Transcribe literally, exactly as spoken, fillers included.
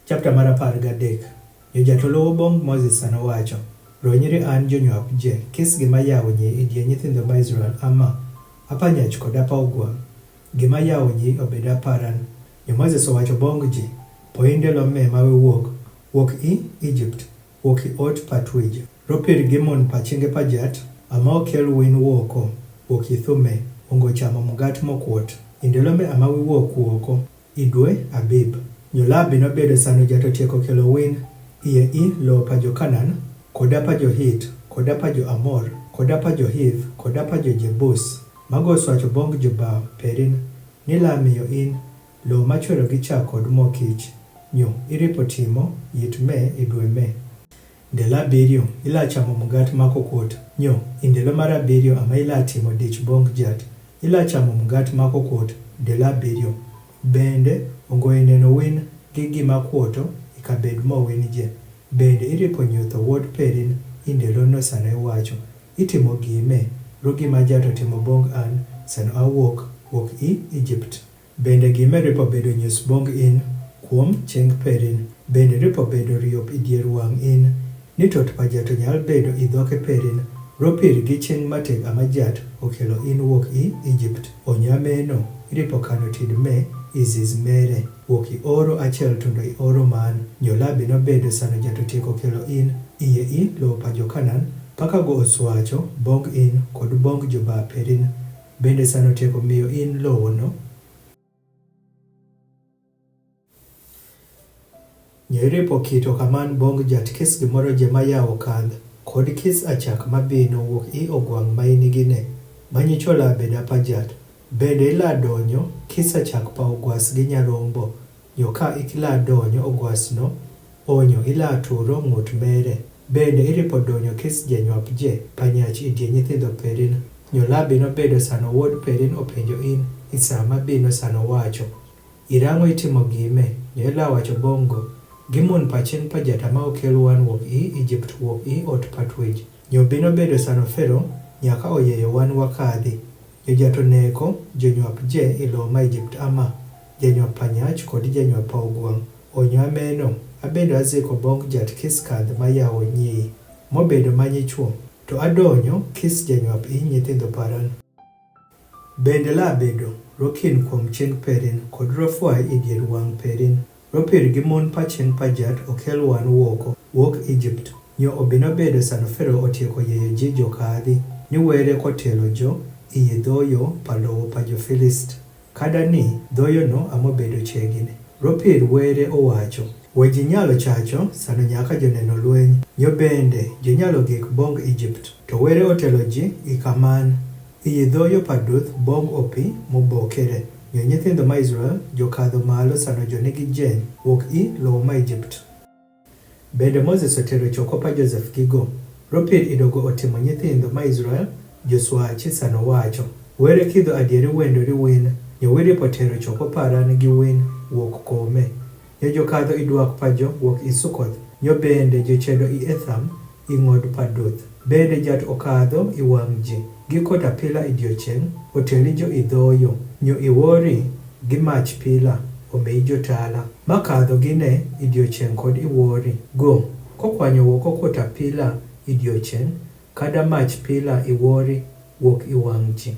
Chapter mar apar gadek. Nyo jatolo bong Moses sano wacho, ronyri an jonywap je, kis gima yawo nyi idie nyithindo ma Israel ama, apanyach kod apaugwa. Gima yawo nyi obed aparan. Nyo Moses owacho bong ji, po indelo me ma we wuok, wuok i Egypt, wuok i ot pa twij. Ropir gi mon pa chinge pa jat, ama okel win wuoko, wuok i thume, ongo chamo mgat mokwot. Indelo me ama we wuok wuoko, idwe Abib. Nyo labi nobedo sano jat otieko kelo win, iye i lowo pa jo Kanan, koda pa jo Hit, koda pa jo Amor, koda pa jo Hith, koda pa jo Jebus. Mago oswacho bong jo ba perin, ni la miyo in, lowo machwero gi chak kod mo kich. Nyo iripo timo yit me idwe me. Ndelo abiriyo ila chamo mgat ma kokwot. Nyo indelo mar abiriyo ama ila timo dich bong jat, ila chamo mgat ma kokwot ndelo abiriyo. Bende ongo ineno win gi gima kwoto ikabed mo win je. Bende iripo nyutho wuod perin indelo no sano iwacho, itimo gime, ro gima jat otimo bong an sano awuok, wuok i Egypt. Bende gime ripo bedo nyus bong in kuom cheng perin. Bende ripo bedo riop idier wang in, ni tot pa jat onyal bedo idhoke perin, ropir gi cheng mateg ama jat okelo in wuok i Egypt. Onyo ameno, iripo kano tid me iziz mere, wuok i oro achiel tundo i oro man. Nyo labi nobedo sano jat otieko kelo in, iye i lowo pa jo Kanan, paka go oswacho bong in kod bong jo ba perin. Bende sano otieko miyo in lowo no. Nyo iripo kito kaman bong jat kis gimoro je ma yawo kadh, kod kis achak mabino wuok i ogwang ma inigine, ma nyicho la bed apa jat. Bende ila donyo kis achak pa ogwas gi nyarombo. Nyo ka ikila donyo ogwas no, onyo ila turo ngut mere. Bende iripo donyo kis janywap je pa nyach idie nyithindo perin. Nyo labi nobedo sano wuod perin openjo in, isa mabino sano wacho, irang'o itimo gime? Nyo ila wacho bong go, gi mon pa cheng pa jat ama okel wan wuok i Egypt, wuok i ot pa twij. Nyo bino bedo sano Fero nyaka oyeyo wan wakadhi. Nyo jat oneko jonywap je i lowo ma Egypt ama, janywap pa nyach kod janywap pa ogwang. Onyo ameno, abendo aziko bong jat kis kadh ma yawo nyi, mobedo ma nyichwo, to adonyo kis janywap i nyithindo paran. Bende la bedo rokin kuom cheng perin kod rofwai idier wang perin, ropir gi mon pa cheng pa jat okel wan wuoko, wuok Egypt. Nyo obino bedo sano Fero otieko yeyo ji jokadhi, ni were kotelo jo iyi dhoyo pa lowo pa jo Filist. Kada ni dhoyo no amo bedo chegine. Ropir were owacho, we ji nyalo chacho sano nyaka joneno lweny. Nyo bende ji nyalo gik bong Egypt. To were otelo ji i kaman. Iyi dhoyo pa duth bong opi mobokere. Nyo nyithindo ma Israel jokadho malo sano jonigi jeny wuok i lowo ma Egypt. Bende Moses otero choko pa Joseph gigo. Ropir idogo otimo nyithindo ma Israel joswachi sano wacho, were kidho adieri wendo riwin. Nyo wiri potero choko paran gi win wuok kome. Nyo jokadho idwak pa jo wuok i Sukoth. Nyo bende jochedo i Etham i ng'od pa duth. Bende jat okadho i wang' ji gi kot apila idiocheng' oteli jo idhoyo. Nyo iwori gi mach pila omi jotala makadho gine idiocheng' kod iwori. Go kokwanyo wuok okot apila idiocheng' kada mach pila iwori wuok i wang' ji.